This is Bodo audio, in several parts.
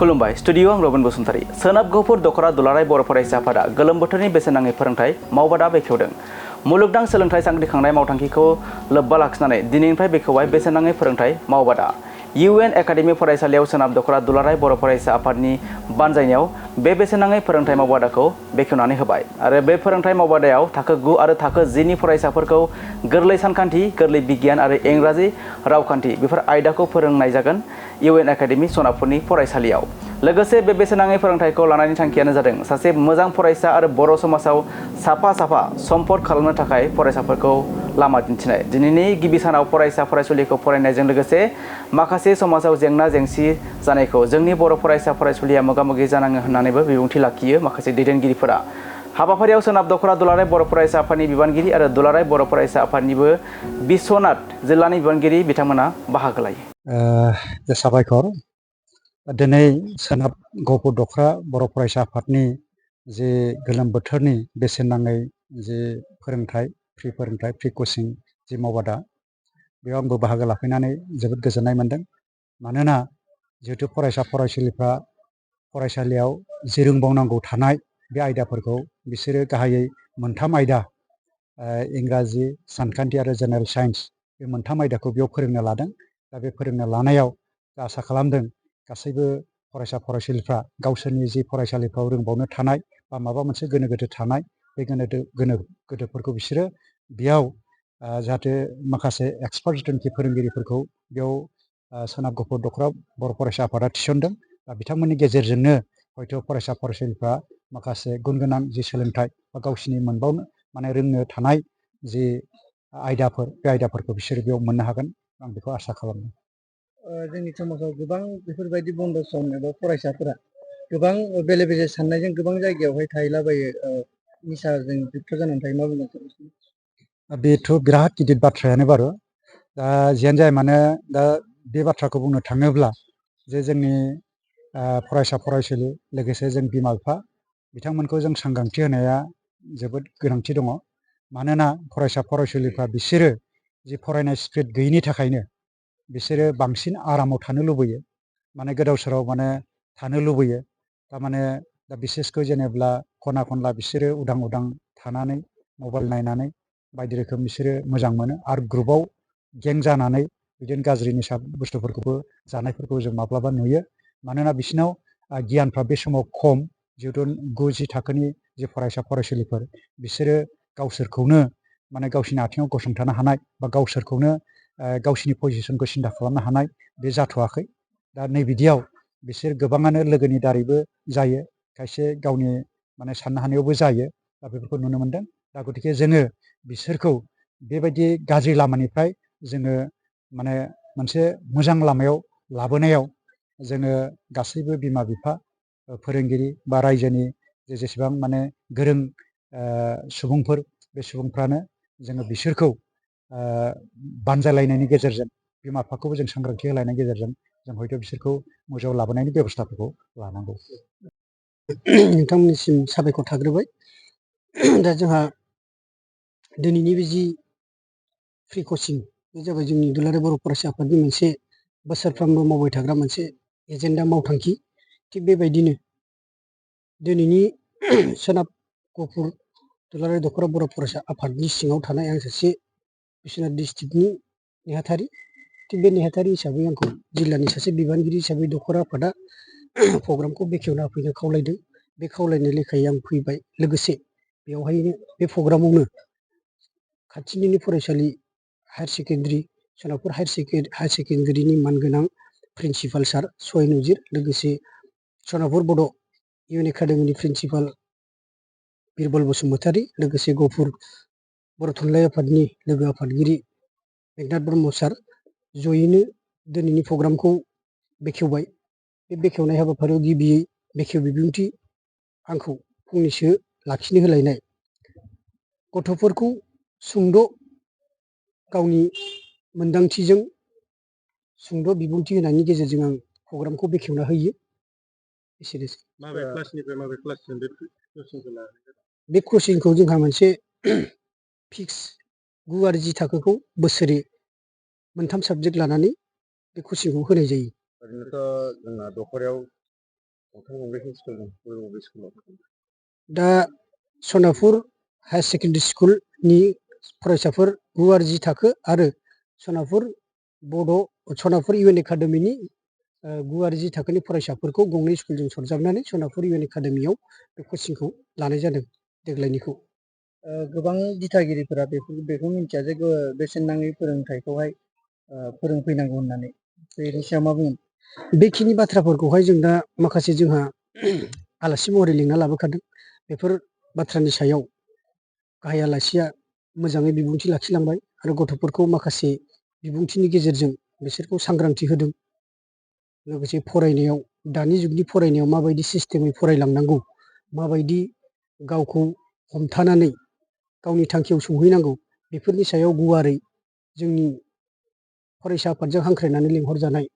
खुलुमबाय स्टुडियो आं रबिन बसुमतारी सोनाब गहपुर दखरा दुलाराय बर' फरायसा आफादा गोलोम बोथोरनि बेसेन नाङै फोरोंथाय मावबादा बेखेवदों। मुलुगनां सोलोंथाय जांख्रिखांनाय मावथांखिखौ लोब्बा लाखिनानै दिनैनिफ्राय बेखेवबाय बेसेन नाङै फोरोंथाय मावबादा। UN एकाडेमि फरायसालियाव सोनाब दखरा दुलाराय बर' फरायसा आफादनि बानजायनायाव बे बेसेन नाङै फोरोंथाय मावबादाखौ बेखेवनानै होबाय आरो बे फोरोंथाय मावबादायाव थाखो 9 आरो थाखो 10 नि फरायसाफोरखौ गोरलै सानखान्थि, गोरलै बिगियान आरो इंराजि रावखान्थि बेफोर आयदाखौ फोरोंनाय जागोन UN एकाडेमि सनापुरनि फरायसालियाव। लोगोसे बे बेसेन नाङै फोरोंथायखौ लानायनि थांखियानो जादों सासे मोजां फरायसा आरो बर' समाजाव साफा सम्पद खालामनो थाखाय फरायसाफोरखौ लामा दिन्थिनाय। दिनैनि गिबि सानाव फरायसा फरायसुलिखौ फरायनायजों लोगोसे माखासे समाजाव जेंना जेंसि जानायखौ जोंनि बर' फरायसा फरायसुलिया मोगा-मोगि जानाङो होननानैबो बिबुंथि लाखियो माखासे दैदेनगिरिफोरा। हाबाफारियाव सोनाब दखरा दुलाराय बर' फरायसा आफादनि बिबानगिरि आरो दुलाराय बर' फरायसा आफादनिबो बिश्वनाथ जिल्लानि बिबानगिरि बिथांमोना बाहागो लायो। साबायखर दिनै सोनाब गहपुर दखरा बर' फरायसा आफादनि जे गोलोम बोथोरनि बेसेन नाङै जे फोरोंथाय फ्रि कचिं जि मावबादा बेयाव आंबो बाहागो लाफैनानै जोबोद गोजोननाय मोन्दों। मानोना जिहेतु फरायसा फरायसुलिफ्रा फरायसालियाव जि रोंबावनांगौ थानाय बे आयदाफोरखौ बिसोरो गाहायै मोनथाम आयदा इंराजि, सानखान्थि आरो जेनेरेल साइन्स बे मोनथाम आयदाखौ बेयाव फोरोंनो लादों। दा बे फोरोंनो लानायाव आसा खालामदों गासैबो फरायसा फरायसुलिफ्रा गावसोरनि जि फरायसालिफ्राव रोंबावनो थानाय बा माबा मोनसे गोनो गोथो थानाय बे गोनो गोथोफोरखौ बिसोरो बेयाव जाहाथे माखासे एक्सपार्ट जिथुनाखि फोरोंगिरिफोरखौ बेयाव सोनाब गहपुर दखरा बर' फरायसा आफादा थिसनदों। दा बिथांमोननि गेजेरजोंनो हयथ' फरायसा फरायसुलिफ्रा माखासे गुन गोनां जि सोलोंथाइ बा गावसिनि मोनबावनो रोंनो थानाय जि आयदाफोर बे आयदाफोरखौ बिसोरो बेयाव मोननो हागोन आं बेखौ आसा खालामदों। जोंनि समाजाव गोबां बेफोरबायदि बन्द' सम एबा फरायसाफोरा गोबां बेले बेजे साननायजों गोबां जायगायावहाय थाहैलाबायो निसाजों जुक्त जानानै थायो। मा बुंगोन? बेथ' बिराद गिदिर बाथ्रायानो बारु। दा जियानो जाया मानो दा बे बाथ्राखौ बुंनो थाङोब्ला जे जोंनि फरायसा फरायसुलि लोगोसे जों बिमा बिफा बिथांमोनखौ जों सांग्रांथि होनाया जोबोद गोनांथि दङ। मानोना फरायसा फरायसुलिफ्रा बिसोरो जि फरायनाय स्पिड गैयिनि थाखायनो बिसोरो बांसिन आरामाव थानो लुबैयो, माने गोदाव सोराव माने थानो लुबैयो। थारमाने दा बिसेसखै जेनेब्ला खना खनला बिसोरो उदां उदां थानानै मबाइल नायनानै बायदि रोखोम बिसोरो मोजां मोनो आरो ग्रुपाव गें जानानै बिदिनो गाज्रि निसा बुस्थुफोरखौबो जानायफोरखौ जों माब्लाबा नुयो। मानोना बिसोरनाव गियानफ्रा बे समाव खम। जिहेतु 9-10 थाखोनि जे फरायसा फरायसुलिफोर बिसोरो गावसोरखौनो माने गावसिनि आथिङाव गसंथानो हानाय बा गावसोरखौनो गावसिनि पजिसनखौ सिन्था खालामनो हानाय बे जाथ'वाखै। दा नैबिदियाव बिसोर गोबाङानो लोगोनि दारैबो जायो, खायसे गावनि माने साननो हानायावबो जायो। दा बेफोरखौ नुनो मोन्दों। दा गतिके जोङो बिसोरखौ बेबायदि गाज्रि लामानिफ्राय जोङो माने मोनसे मोजां लामायाव लाबोनायाव जोङो गासैबो बिमा बिफा फोरोंगिरि बा रायजोनि जेसेबां माने गोरों सुबुंफोर बे सुबुंफ्रानो जोङो बिसोरखौ बानजायलायनायनि गेजेरजों बिमा बिफाखौबो जों सांग्रांथि होलायनायनि गेजेरजों जों हयथ' बिसोरखौ मोजाङाव लाबोनायनि बेब'स्थाफोरखौ लानांगौ। नोंथांमोननिसिम साबायखर थाग्रोबाय। दा जोंहा दिनैनि बे जि फ्रि कचिं बे जाबाय जोंनि दुलाराय बर' फरायसा आफादनि मोनसे बोसोरफ्रोमबो मावबाय थाग्रा मोनसे एजेन्डा मावथांखि। थिग बेबायदिनो दिनैनि सोनाब गहपुर दुलाराय दखरा बर' फरायसा आफादनि सिङाव थानाय आं सासे बिश्वनाथ डिस्ट्रिक्टनि नेहाथारि। थिग बे नेहाथारि हिसाबै आंखौ जिल्लानि सासे बिबानगिरि हिसाबै दखरा आफादा प्रग्रामखौ बेखेवना होफैनो खावलायदों। बे खावलायनाय लेखायै आं फैबाय। लोगोसे बेवहायनो बे प्रग्रामावनो खाथिनिनो फरायसालि हायार सेकेन्डारि सोनाबपुर हायार सेकेन्डारिनि मानगोनां प्रिन्सिपाल सार सयन उजिर, लोगोसे सनापुर बड' UN एकाडेमिनि प्रिन्सिपाल बिरबल बसुमतारी, लोगोसे गहपुर बर' थुनलाइ आफादनि लोगो आफादगिरि मेघनाथ ब्रह्म सार जयैनो दिनैनि प्रग्रामखौ बेखेवबाय। बे बेखेवनाय हाबाफारियाव गिबियै बेखेव बिबुंथि आंखौ फंनैसो लाखिनो होलायनाय, गथ'फोरखौ सुंद' गावनि मोनदांथिजों सुंद' बिबुंथि होनायनि गेजेरजों आं प्रग्रामखौ बेखेवना होयो। एसेनोसै। माबे क्लासनिफ्राय माबे क्लाससिम बे कचिंखौ लानाय जादों? बे कचिंखौ जोंहा मोनसे फिक्स 9 आरो 10 थाखोखौ बोसोरे मोनथाम साबजेक्ट लानानै बे कचिंखौ होनाय जायो। ओरैनोथ' जोंना दखरायाव दा सनापुर हायार सेकेन्डारि स्कुलनि फरायसाफोर 9 आरो 10 थाखो आरो सनापुर इउ एन एकाडेमिनि 9 आरो 10 थाखोनि फरायसाफोरखौ गंनै स्कुलजों सरजाबनानै सनापुर इउ एन एकाडेमियाव बे कचिंखौ लानाय जादों देग्लायनिखौ। गोबां दिथागिरिफोरा बेखौ मिन्थिया जे बेसेन नाङै फोरोंथाइखौहाय फोरोंफैनांगौ होननानै, बेनि सायाव मा बुंगोन? बेखिनि बाथ्राफोरखौहाय जों दा माखासे जोंहा आलासि महरै लिंना लाबोखादों। बेफोर बाथ्रानि सायाव गाहाय आलासिया मोजाङै बिबुंथि लाखिलांबाय आरो गथ'फोरखौ माखासे बिबुंथिनि गेजेरजों बिसोरखौ सांग्रांथि होदों। लोगोसे फरायनायाव दानि जुगनि फरायनायाव माबायदि सिस्टेमै फरायलांनांगौ, माबायदि गावखौ हमथानानै गावनि थांखियाव सौहैनांगौ, बेफोरनि सायाव गुवारै जोंनि फरायसा आफादजों हांख्रायनानै लिंहरजानाय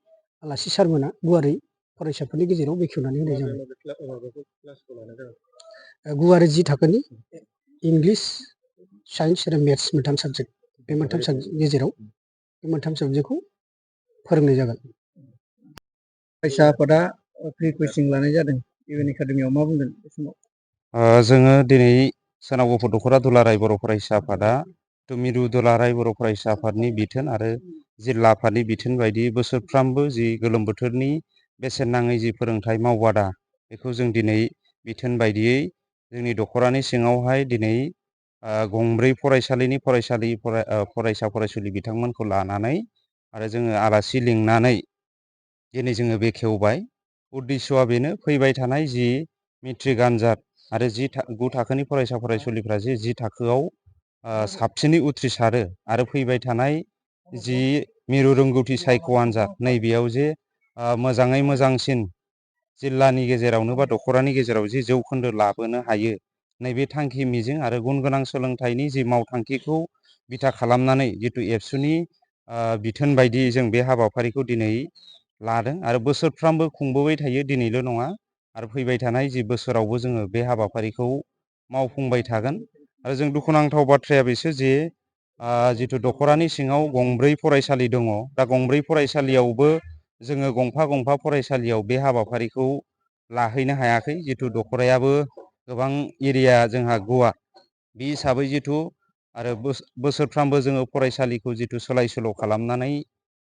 आलासि सारमोना गुवारै फरायसाफोरनि गेजेराव बेखेवनानै होनाय जाबाय। 9 आरो 10 थाखोनि इंलिस, साइन्स आरो मेथ्स मोनथाम साबजेक्ट, बे मोनथाम साबजेक्टनि गेजेराव बे मोनथाम साबजेक्टखौ फोरोंनाय जागोन। फरायसा आफादा फ्रि कचिं लानाय जादों इउ एन एकाडेमियाव, मा बुंगोन बे समाव? जोङो दिनै सोनाब गफुर दख'रा दुलाराय बर' फरायसा आफादा मिरु दुलाराय बर' फरायसा आफादनि बिथोन आरो जिल्ला आफादनि बिथोन बायदि बोसोरफ्रामबो जि गोलोम बोथोरनि बेसेन नाङै जि फोरोंथाइ मावबादा, बेखौ जों दिनै बिथोन बायदियै जोंनि दख'रानि सिङावहाय दिनै गंब्रै फरायसालिनि फरायसा फरायसुलि बिथांमोनखौ लानानै आरो जोङो आलासि लिंनानै दिनै जोङो बेखेवबाय। उद्देस्यआ बेनो, फैबाय थानाय जि मेट्रिक आनजाद आरो 9 थाखोनि फरायसा फरायसुलिफ्रा 10 थाखोआव साबसिनै उथ्रिसारो आरो फैबाय थानाय जि मिरु रोंगौथि सायख' आनजाद, नैबेयाव जे मोजाङै मोजांसिन जिल्लानि गेजेरावनो बा दख'रानि गेजेराव जि जौखोन्दो लाबोनो हायो, नैबे थांखि मिजिं आरो गुन गोनां सोलोंथाइनि जि मावथांखिखौ बिथा खालामनानै जिथु एबसुनि बिथोन बायदि जों बे हाबाफारिखौ दिनै लादों आरो बोसोरफ्रामबो खुंबोबाय थायो, दिनैल' नङा आरो फैबाय थानाय जि बोसोरावबो जोङो बे हाबाफारिखौ मावफुंबाय थागोन। आरो जों दुखुनांथाव बाथ्राया बेसो जे जिथु दख'रानि सिङाव गंब्रै फरायसालि दङ, दा गंब्रै फरायसालियावबो जोङो गंफा फरायसालियाव बे हाबाफारिखौ लाहैनो हायाखै। जिथु दख'रायाबो गोबां एरिया जोंहा गुवार, बे हिसाबै जिथु आरो बोसोरफ्रामबो जोङो फरायसालिखौ जिथु सोलाय सोल' खालामनानै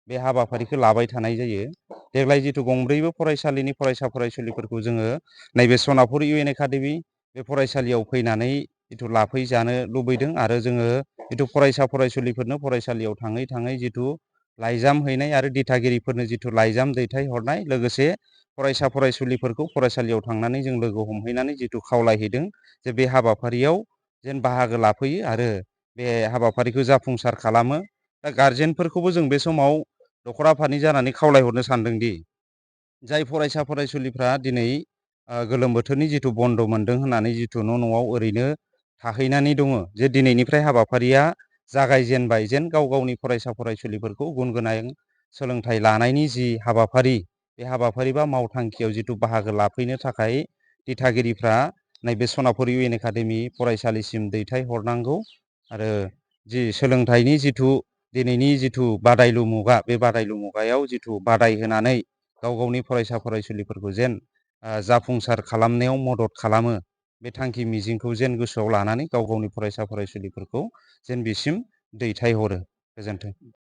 बे हाबाफारिखौ लाबाय थानाय जायो। देग्लाय जिथु गंब्रैबो फरायसालिनि फरायसा फरायसुलिफोरखौ जोङो नैबे सनापुर इउ एन एकाडेमि बे फरायसालियाव फैनानै जिथु लाफैजानो लुबैदों आरो जोङो जिथु फरायसा फरायसुलिफोरनो फरायसालियाव थाङै थाङै जिथु लाइजाम हैनाय आरो दिथागिरिफोरनो जिथु लाइजाम दैथायहरनाय, लोगोसे फरायसा फरायसुलिफोरखौ फरायसालियाव थांनानै जों लोगो हमहैनानै जिथु खावलायहैदों जे बे हाबाफारियाव जेन बाहागो लाफैयो आरो बे हाबाफारिखौ जाफुंसार खालामो। दा गारजेनफोरखौबो जों बे समाव दख'रा आफादनि जानानै खावलायहरनो सानदोंदि, जाय फरायसा फरायसुलिफ्रा दिनै गोलोम बोथोरनि जिथु बन्द मोनदों होननानै जिथु न'आव ओरैनो थाहैनानै दङ, जे दिनैनिफ्राय हाबाफारिया जागायजेनबाय, जेन गाव गावनि फरायसा फरायसुलिफोरखौ गुन गोनां सोलोंथाइ लानायनि जि हाबाफारि, बे हाबाफारि बा मावथांखियाव जिथु बाहागो लाफैनो थाखाय दिथागिरिफ्रा नैबे सनापुर इउ एन एकाडेमि फरायसालिसिम दैथायहरनांगौ। आरो जि सोलोंथाइनि जिथु दिनैनि जिथु बादायलु मुगा, बे बादायलु मुगायाव जिथु बादाय होनानै गाव गावनि फरायसा फरायसुलिफोरखौ जेन जाफुंसार खालामनायाव मदद खालामो, बे थांखि मिजिंखौ जेन गोसोआव लानानै गाव गावनि फरायसा फरायसुलिफोरखौ जेन बिसिम दैथायहरो। गोजोन्थों।